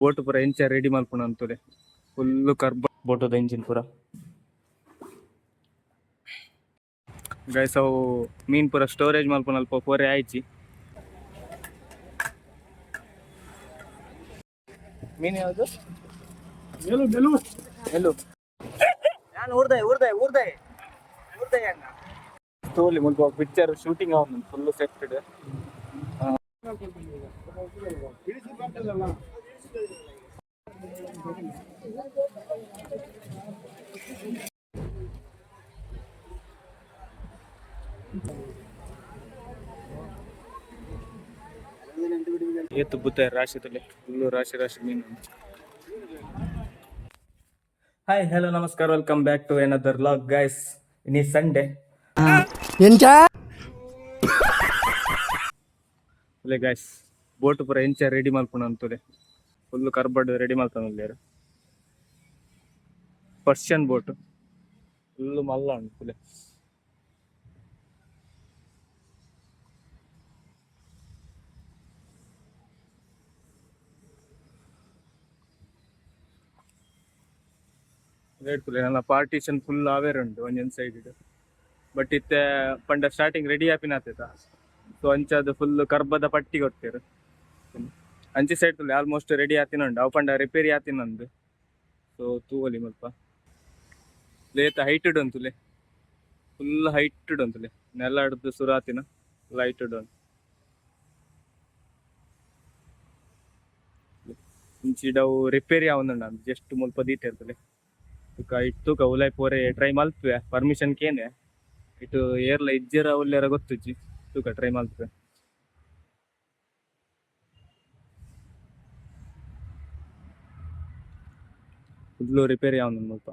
Boat ಪೂರ ಎಂಚ ready ಮಲ್ಪುನ ಅಂತುಲೆ ಫುಲ್ ಕರ್ಬ ಬೋಟದ ಇಂಜಿನ್ ಪೂರ. ಗೈಸ್, ಅವು ಮೀನ್ ಪೂರ ಸ್ಟೋರೇಜ್ ಮಲ್ಪುನ ಅಲ್ಪ ಪೋರೆ ಆಯ್ಚಿ. ಮೀನ್ ಯಾವುದು? ಮೇಲು ಮೇಲು. ಎಲ್ಲು ನಾನು ಊರ್ದಾಯ ಊರ್ದಾಯ ಊರ್ದಾಯ ಊರ್ದಾಯ ಅಣ್ಣ. ತೋಲಿ ಮುಲ್ಪ ಪಿಕ್ಚರ್ ಶೂಟಿಂಗ್ ಅವನು ಫುಲ್ ಸೆಟ್ಟೆಡ್. ಏತು ಬುತ್ತ ರಾಶಿ ತುಲೆ, ಫುಲ್ಲು ರಾಶಿ ರಾಶಿ ಮೀನು. ಹಾಯ್, ಹಲೋ, ನಮಸ್ಕಾರ, welcome back to another vlog, guys. ಇನಿ ಸಂಡೇ. ಎಂಚ? ಅಲ್ಲೇ ಗೈಸ್, ಬೋಟ್ ಪೂರ ಎಂಚ ರೆಡಿ ಮಲ್ಪುನ ಅಂತುಲೆ, ಫುಲ್ ಕರ್ಬಡ್ ರೆಡಿ ಮಲ್ತೊಂದುಲ್ಲೆರ್. ಪರ್ಷಿಯನ್ ಬೋಟ್, ಫುಲ್ ಮಲ್ಲ ಉಂಡು ಫುಲ್. ಫುಲ್ ನನ್ನ ಪಾರ್ಟಿಷನ್ ಫುಲ್ ಆವೇರ್ ಉಂಟು ಒಂಜೊಂದು ಸೈಡ್. ಬಟ್ ಇತ್ತೆ ಪಂಡ ಸ್ಟಾರ್ಟಿಂಗ್ ರೆಡಿ ಆಪಿನ ಆತೇತ, ಸೊ ಅಂಚಾದ ಫುಲ್ ಕರ್ಬದ ಪಟ್ಟಿ ಕೊಡ್ತೇರು. ಅಂಚಿ ಸೈಡ್ ಆಲ್ಮೋಸ್ಟ್ ರೆಡಿ ಆತಿನ ಉಂಡು. ಅವು ಪಂಡ ರಿಪೇರಿ ಆತಿನಂದು. ಸೊ ತೂವೊಲಿ ಮುಲ್ಪ ಲೇತ ಹೈಟೆಡ್ ಉಂತುಲೆ, ಫುಲ್ ಹೈಟೆಡ್ ಉಂತುಲೆ. ನೆಲ ಹಿಡ್ದು ಸುರು ಆತಿನ ಲೈಟೆಡ್ ಉಂಟು. ಇಂಚಿಡವು ರಿಪೇರಿ ಆವೊಂದುಂಡು, ಜಸ್ಟ್ ಮುಲ್ಪ ದೀತೆರ್ತಲೆ. ತುಕ ಇಟ್ಟು ತೂಕ ಉಲಾಯ್ ಪೋರೆ ಟ್ರೈ ಮಲ್ಪುವೆ. ಪರ್ಮಿಷನ್ ಕೇನೆ. ಇಟ್ಟು ಏರ್ಲ ಇಜ್ಜೆರ ಉಲ್ಲೆರ ಗೊತ್ತುಜ್ಜಿ. ತೂಕ ಟ್ರೈ ಮಲ್ಪುವೆ. ಫುಲ್ಲು ರಿಪೇರಿ ಆವೊಂದುಂಡು ಮುಲ್ಪ.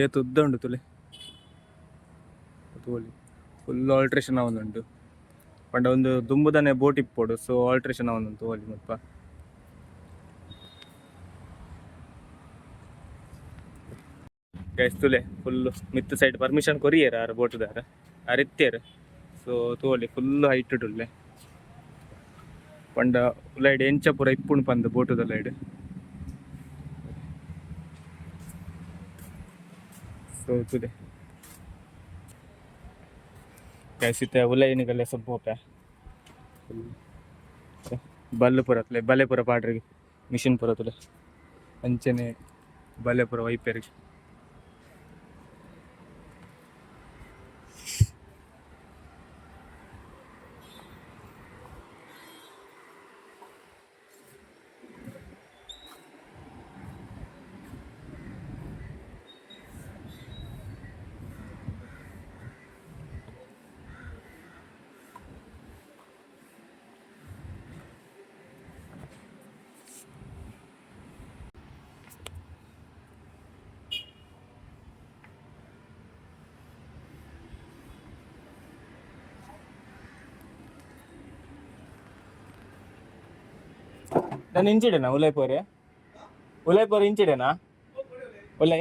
ಏತ್ ಉದ್ದ ಉಂಡು ತುಲೆ, ತೂವೊಲಿ. ಫುಲ್ ಆಲ್ಟ್ರೇಷನ್ ಆವೊಂದುಂಡು. ಪಂಡ ಒಂದು ದುಂಬುದನೆ ಬೋಟ್ ಇಪ್ಪೊಡು, ಸೊ ಆಲ್ಟ್ರೇಷನ್ ಆವೊಂದುಂಡು. ತೂವೊಲಿ ಮುಲ್ಪ. ಗೈಸ್, ತುಲೆ ಫುಲ್ ಮಿತ್ತು ಸೈಡ್ ಪರ್ಮಿಷನ್ ಕೊರಿಯೆರ್ ಆರ್ ಬೋಟುದಾರ, ಆರ್ ಇತ್ತೆರ್. ಸೊ ತೂವೊಲಿ, ಫುಲ್ ಹೈಟ್ ಉಲ್ಲೆ. ಪಂಡ ಉಲೈಡ್ ಎಂಚ ಪೂರ ಇಪ್ಪುಂಡು ಪಂದ್ ಬೋಟುದ ಉಲೈಡ್. ಸೊ ತೂಲೆ ಗೈಸ್, ಇತ್ತೆ ಉಲೈ ನಿಗಲೆ ಸ್ವಲ್ಪ ಪೋಪೆ. ಬಲ್ಲು ಪೂರ ತುಲೆ, ಬಲೆ ಪೂರ ಪಾಡ್ರಿ, ಮಿಷಿನ್ ಪೂರ ತುಲೆ. ಅಂಚನೆ ಬಲೆ ಪೂರ ವೈಪೆರ್. ನಾನು ಇಂಚಿಡೆನಾ ಉಲೈಪೋರೆ? ಉಲೈಪೋರೆ ಇಂಚಿಡೆನಾ? ಉಲೈ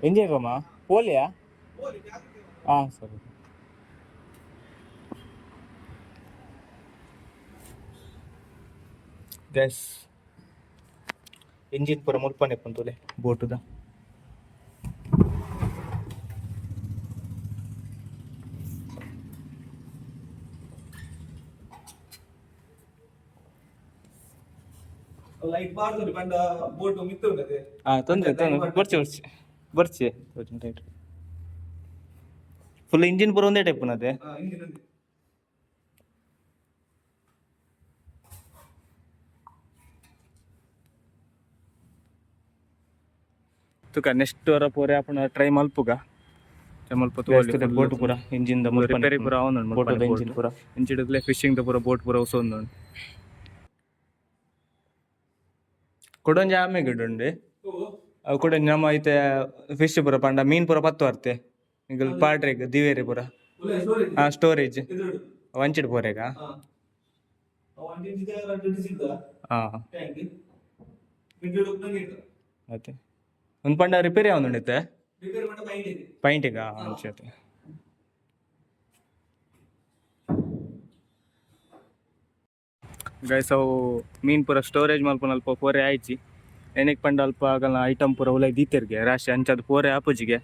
ಇಂಜಿನ್ ರೂಮಾ ಪೋಲಿಯಾ? ಹಾಂ, ಸರಿ. ಗ್ಯಾಸ್ ಇಂಜಿನ್ ಪೂರ ಮುಲ್ಪನೆ ಪುಂತುಲೆ ಬೋಟುದ. ಲೈಟ್ ಬಾರ್ದು ಪಂಡ ಬೋಟ್ ಮಿತ್ತು ಉಂಡತೆ. ಹಾಂ, ತೊಂದರೆ ತೊಂದರೆ, ಬರ್ಚಿ ಬರ್ಚಿ ಬರ್ಚಿ. ರೈಟ್, ಫುಲ್ ಇಂಜಿನ್ ಪೂರ ಒಂದೇ ಟೈಪ್ ಅದೇ. ಇಂಜಿನ್ ఉంది. ತುಕ ನೆಕ್ಸ್ಟ್ ವರ ಪೋರೆ ಆಪುನ ಟ್ರೈ ಮಲ್ಪುಗ. ಟ್ರೈ ಮಲ್ಪ. ಬೋಟ್ ಪೂರ ಇಂಜಿನ್ ದ ಮುಲ್ಪ. ರಿಪೇರಿ ಪೂರ ಆವೊಂದುಂಡು. ಬೋಟದ ಇಂಜಿನ್ ಪೂರ. ಇಂಚಿಡ್ಲೆ ಫಿಶಿಂಗ್ ದ ಪೂರ ಬೋಟ್ ಪೂರ ಉಸೊಂದುಂಡು. ಕುಡೊಂಜಿ ಆಮೆ ಗಿಡ ಉಂಡು. ಅವು ಕೂಡ ನಮ್ಮ ಇತ್ತೆ ಫಿಶ್ ಪೂರ ಪಂಡ ಮೀನ್ ಪೂರ ಪತ್ತು ವರ್ತೆ ನಿಗಲ್ ಪಾಡ್ರೆಗ್ ದಿವೇರಿ ಪೂರ. ಉಲೈ ಸ್ಟೋರೇಜ್. ಆ ಸ್ಟೋರೇಜ್. ಎದುರುಡು. ವಂಚಿಡ್ ಪೋರೆಗ. ಹಾ, ಒಂಜಿ ಇಂಚಿದ ರಡ್ಡ್ ಡಿಸಿಲ್ದ ಹಾ. ಟ್ಯಾಂಕ್. ಮಿಡ್ಲ್ ಉಪ್ಪುನ ನೀರು. ಅತ್ತೆ ಒಂದು ಪಂಡ ರಿಪೇರಿ ಆವೊಂದುಂಡಿತ್ತೆ. ರಿಪೇರಿ ಪಂಡ ಪೈಂಟ್ ಇದೆ. ಪೈಂಟಿಗ ಅಂಚತೆ. ಗೈಸ್, ಅವು ಮೀನ್ ಪೂರ ಸ್ಟೋರೇಜ್ ಮಲ್ಪುನ ಅಲ್ಪ ಪೋರೆ ಆಯ್ಚಿ. ಎನಿಕ್ ಪಂಡ ಅಲ್ಪ ಆಗಲ್ಲ, ಐಟಮ್ ಪೂರ ಉಲೈ ದೀತೆರ್ಗೆ ರಾಶಿ ಅಂಚದ ಪೋರೆ ಆಪುಜಿಗೆ.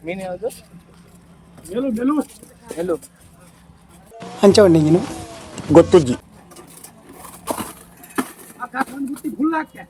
ಮೀನು ಯಾವುದು? ಮೆಲು ಮೆಲು. ಎಲ್ಲು. ಅಂಚ ಉಂಡು. ಗೊತ್ತುಜ್ಜಿ. ಫುಲ್ ಹಾಕ್ತೆ.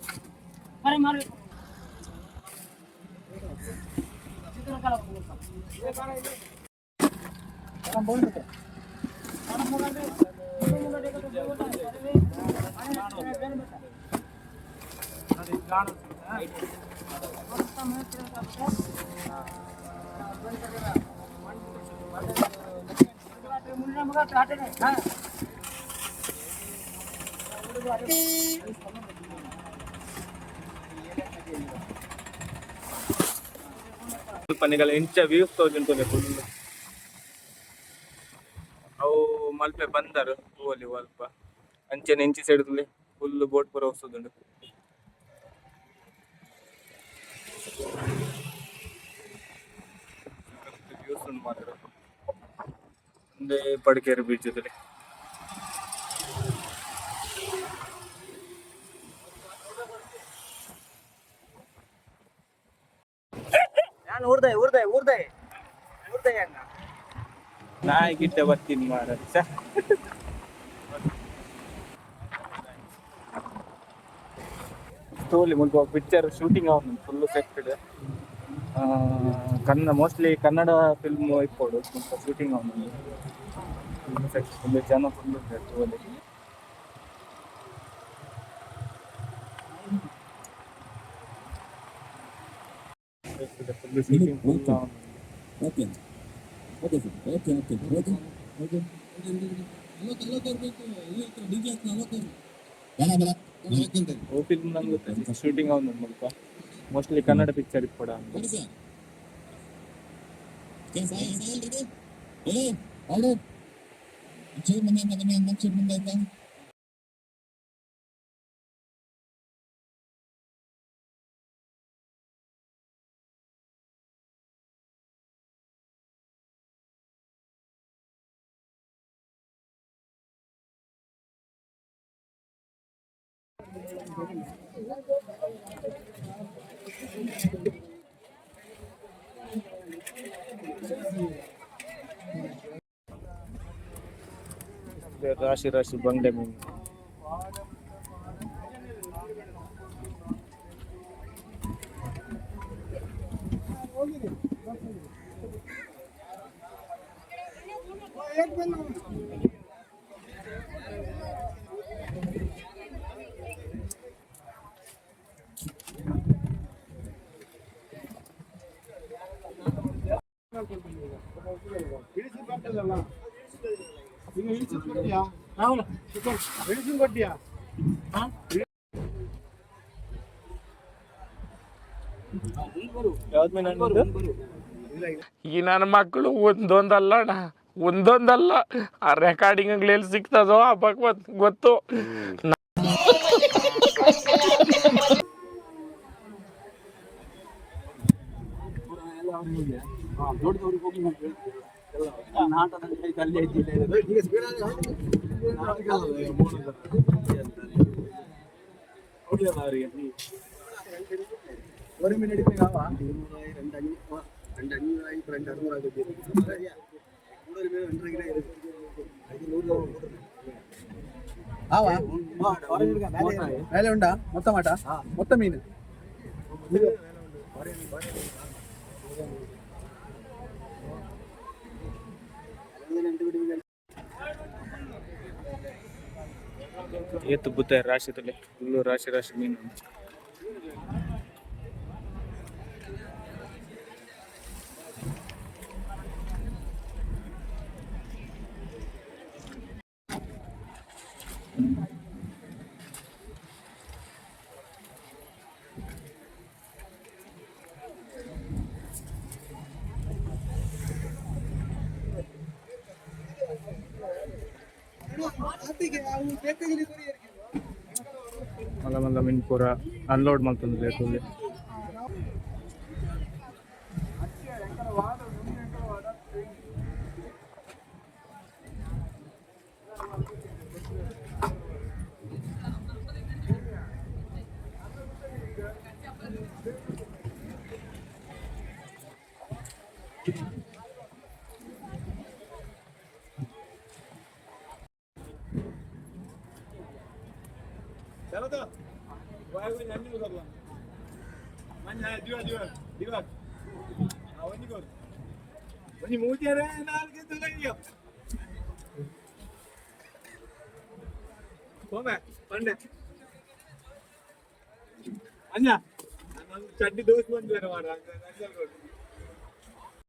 ಸ್ವಲ್ಪ ನಿಗಲ ಇಂಚ ವ್ಯೂಸ್ ತೋಜುಂಟುಲೆ ಫುಲ್. ಅವು ಮಲ್ಪೆ ಬಂದರು ತೂವೊಲಿ ಅಲ್ಪ. ಅಂಚನೆ ಇಂಚಿ ಸೈಡ್ ತೂಲೆ, ಫುಲ್ ಬೋಟ್ ಪೂರ ವಸ್ತುದುಂಡು. ವ್ಯೂಸ್ ಉಂಡು ಮಾತ್ರ. ಒಂದೇ ಪಡಿಕೇರಿ ಬೀಚ್ ತೂಲೆ. ನಾನು ಊರ್ದೆ ಊರ್ದೆ ಊರ್ದೆ ಊರ್ದೆ ಅಣ್ಣ. ನಾಯಿ ಗಿಡ್ಡೆ ಬರ್ತೀನಿ ಮಾರ. ತೋಲಿ ಮುಲ್ಪ ಪಿಕ್ಚರ್ ಶೂಟಿಂಗ್ ಅವನು full set. Kannada, mostly Kannada film ಇಪ್ಪೊಡು. ಮುಲ್ಪ ಶೂಟಿಂಗ್ ಅವನು ಫುಲ್ ಸೆಟ್. ಫುಲ್ ಜನ ಫುಲ್ ತೋಲಿ. Full shooting full. Okay okay sir, okay okay okay okay. ಬೇಡ ಬೇಡ. ಓ ಫಿಲ್ಮ್ ನಂಗೆ ಗೊತ್ತಿಲ್ಲ ಶೂಟಿಂಗ್ ಅವನು ಮುಲ್ಪ. ಮೋಸ್ಟ್ಲಿ ಕನ್ನಡ ಪಿಕ್ಚರ್ ಇಪ್ಪೊಡ. ಸರ್. ರಾಶಿ ರಾಶಿ ಬಂಗಡೆ ಮೀನು. ಕೊಟ್ಟಿಯಾ? ಯಾವ್ದು ಮೀನು ಅಣ್ಣ? ಈ ನನ್ನ ಮಕ್ಕಳು ಒಂದೊಂದಲ್ಲ ಅಣ್ಣ, ಒಂದೊಂದಲ್ಲ. ಆ ರೆಕಾರ್ಡಿಂಗ್ ಎಲ್ಲಿ ಸಿಗ್ತದೋ ಆ ಭಗವತ್ ಗೊತ್ತು. ಮೇಲೆ ಉಂಟಾ ಮೊತ್ತ ಮಾಟ ಮೊತ್ತ ಮೀನು? ಏತ್ ಬುತ್ತ ರಾಶಿ ತುಲೆ ಫುಲ್ಲು ರಾಶಿ ರಾಶಿ ಮೀನು. ಮಲ್ಲ ಮಲ್ಲ ಮೀನು ಪೂರ ಅನ್ಲೋಡ್ ಮಲ್ತೊಂದು ತುಲೆ. ಚಡ್ಡಿ ದೋಸ್ ಬಂದಿದ್ದಾರೆ ಮಾರ್ರೆ.